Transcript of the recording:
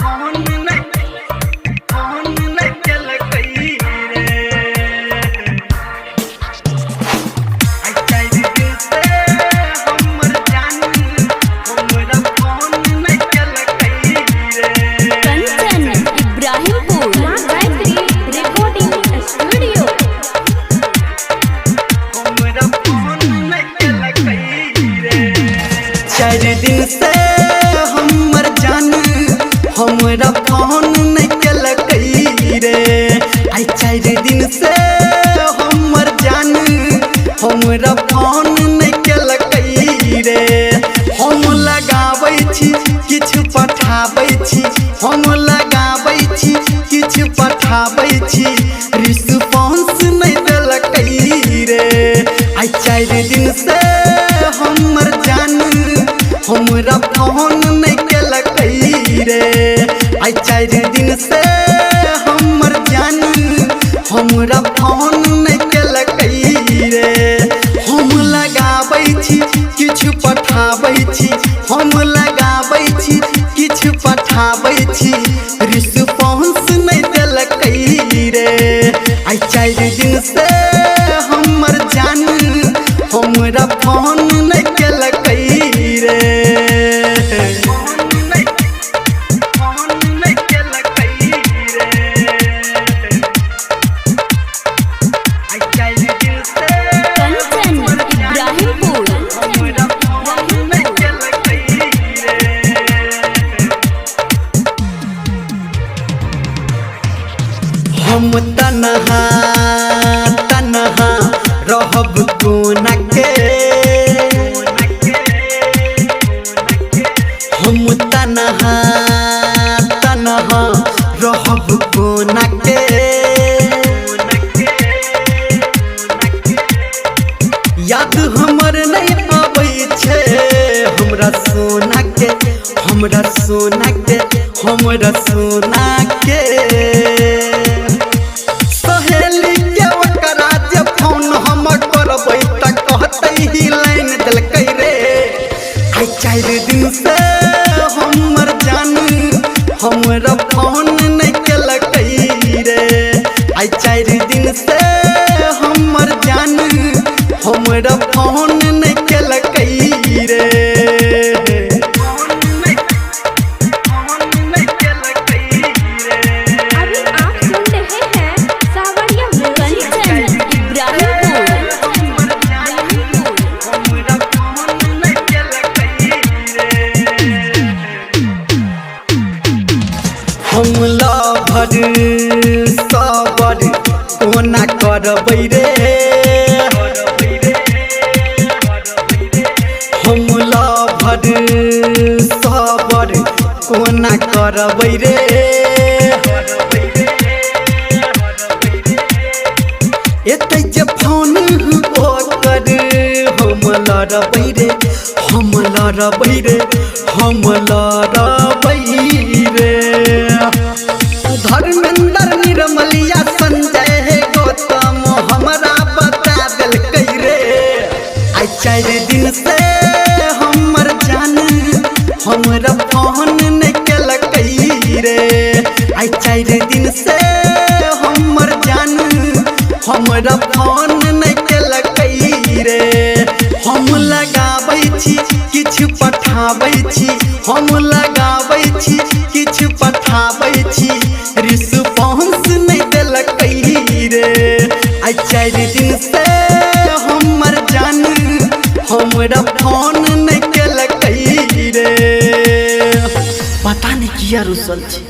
Phone नहि, phone नहि केलकै रे। आइ चारि दिन से हमर जान हमरा फोन नहि केलकै रे। कंचन इब्राहिमपुर। माँ गायत्री रिकॉर्डिंग स्टूडियो। हमरा फोन नहि केलकै रे। 4 दिन से हमर जान हमरा फोन नहि केलकै रे। आइ 4 दिन से हमर जान हमरा फोन नहि केलकै रे। हम लगाबै छी, किछु पठाबै छी, हम लगाबै छी, किछु पठाबै छी, रिस्पॉन्स नहि देलकै रे। आइ 4 दिन से हमर जान हमरा फोन नहि केलकै रे। आइ 4 दिन से हमर जान हमरा फोन नहि केलकै रे। हम लगाबै छी, किछु पठाबै छी, हम लगाबै छी, किछु पठाबै छी, रिस्पॉन्स नहि देलकै रे। आइ 4 दिन से हमर जान हमरा फोन नहि केलकै रे। फोन नहि, फोन नहि केलकै रे। आइ 4 दिन से कंचन इब्राहिमपुर। हमरा फोन नहि केलकै रे। हम तनहा तनहा रहब कोना के, हम तनहा तनहा रहब कोना के। याद हमर नहि आबै छै हमरा सोना के, हमरा सोना के, हमरा सोना के। सहेली के ओकरा जे फोन हम करबै तऽ कहतै ही लाइन देलकै रे। आइ 4 दिन से हमर जान हमरा फोन नहि केलकै रे। आइ 4 दिन से हमर जान हमरा फोन नहि केलकै रे। अभी आप सुन रहे हैं सावरिया म्यूजिक। कंचन इब्राहिमपुर। हमरा फोन नहि केलकै रे। हम लभर सबर कोना करबै रे, हम लभर सबर कोना करबै रे। एतै जे फोन ओकर हम लड़बै रे, हम लड़बै रे, हम लड़बै रे। धर्मेंद्र निर्मलिया, संजय गौतम हमरा बता देलकै रे। आइ 4 दिन से हमर जान हमरा फोन नहि केलकै रे। आइ 4 दिन से हमर जान हमरा फोन नहि केलकै रे। हम लगाबै छी, किछु पठाबै छी, हम लगाबै छी, किछु पठाबै छी, रिस्पॉन्स नहि देलकै रे। आइ 4 दिन से हमर जान हमरा फोन नहि केलकै रे। पता नहि किया रुसल छै।